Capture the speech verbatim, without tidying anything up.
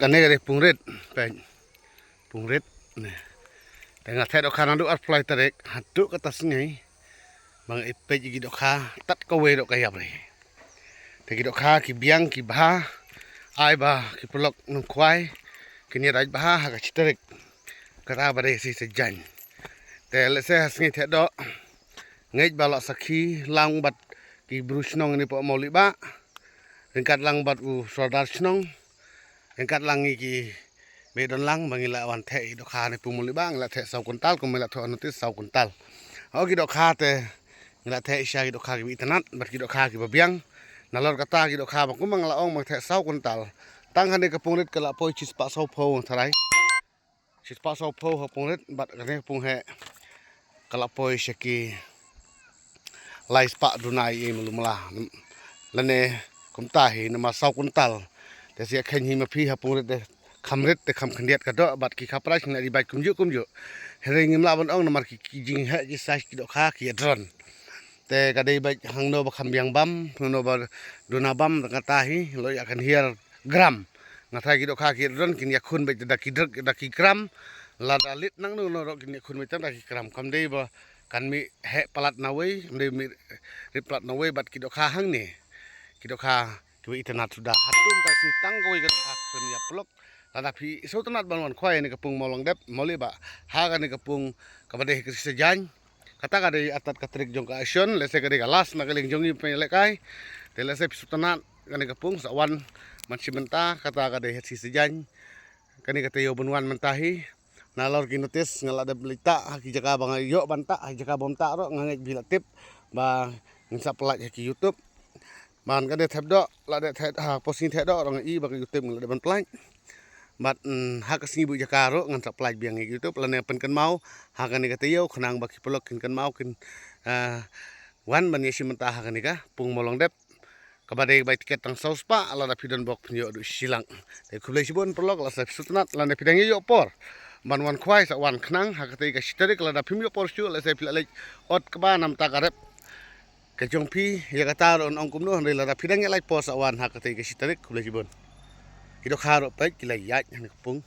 Kane ka dei pung rit, peit. Pung rit ne. Te nga theh dohkha naduh arphew lai tarik haduh kata sngi. Ba nga ïa peit ïa ki dohkha tad kawei doh ka ïap re. Te ki dohkha ki biang ki bha. Ai ba ki paralok nongkhwai kin ïa dait bha ha ka shi tarik. Kata ba dei shi sa jaiñ. Te lehse ha sngi theh doh ngeit ba lah sakhi lang bad ki bru shnong ne poh Mawlih ba. Ryngkat lang bad u sordar shnong. Ryngkat lang ngi ki ba don lang ba ngi la wan theh ïa ki dohkha ne pung Mawlih ba ngi la theh saw kuntal kum ngi la thoh notice saw kuntal. Ho ki dohkha te ngi la theh sha ki dohkha ki ba itynnad bad ki dohkha ki ba biang. Nalor kata ki dohkha ba kum ba nga la ong ba ngi theh saw kuntal. Tang kane ka pung rit ka la poi shispah sawphew tharai. Shispah sawphew ha pung rit bad kane ka pung heh ka la poi sha ki lai spah duna ïa i malu mala. Lane kumta hi namar saw kuntal. Te shu kheiñ hi ma phi ha pung rit te kham rit te kham khyndiat ka doh bad ki khapra shu ngi la dei bait kumjuh kumjuh. Hynrei ngim lah ban ong namar ki, ki jingheh ki size ki dohkha ki ïa dron. Te ka dei bait hangno ba kham biang bam, hangno ba duna bam, kata hi lo ïa kan hiar gram. Nga thai ki dohkha ki ïa dron kin ïa khun bait da ki drek da ki gram. Lada lit nangno no ro kin ïa khun bait da ki gram. Kam dei ba kan mih heh palat nawei, kam dei mih rit palat nawei bad ki dohkha hangne. Ki dohkha ki ba itynnad suda. Haduh mynta shi tang kawei ka dohkha khlem ïa paralok. Lada phi sngewtynnad ban wan khwai ne ka pung Mawlong Dep, Mawlih ba. Ha kane ka pung kaba dei ka shi sa jaiñ. Kata ka dei artat ka tarik jong ka election, lehse ka dei ka last na ka liang jong ngi pynlehkai. Te lehse phi sngewtynnad kane ka pung sa wan man shi mynta, kata ka dei ha shi sa jaiñ. Kane ka taïew ban wan mynta hi. Nalor ki notice nga la dep leit tah ha ki jaka ba nga ïoh ban tah, ha ki jaka bym tah ruh nga ngeit phi la tip ba ngin sa pynlait ha ki YouTube. Ban ka dei thep doh, la dei thep ha posting thep doh ruh nga i ba ka YouTube nga la dep ban pynlait. Bad mm, ha ka sngi buh jaka ruh ngan sa pynlait biang ha ki YouTube lane pynkynmaw ha kane ka taïew khnang ba ki paralok kin kynmaw kin ah, wan ban ïa shi mynta ha kane ka pung Mawlong Dep. Kaba dei bai tiket tang saw spah lada phi don bok phin ïoh duh shi lang. Te khublei shibun paralok lada phi sngewtynnad lane phi dang ïoh por ban wan khwai sa wan khnang ha kata ka shi tarik lada phim ïoh por shuh lehse phi la leit ot kaba namta ka rep ka jong phi ïa kata ruh ong kumno hynrei lada phi dang ïa lait por sa wan ha kata ka shi tarik khublei shibun. Ki dohkha ruh peit ki la ïaid ha kane ka pung.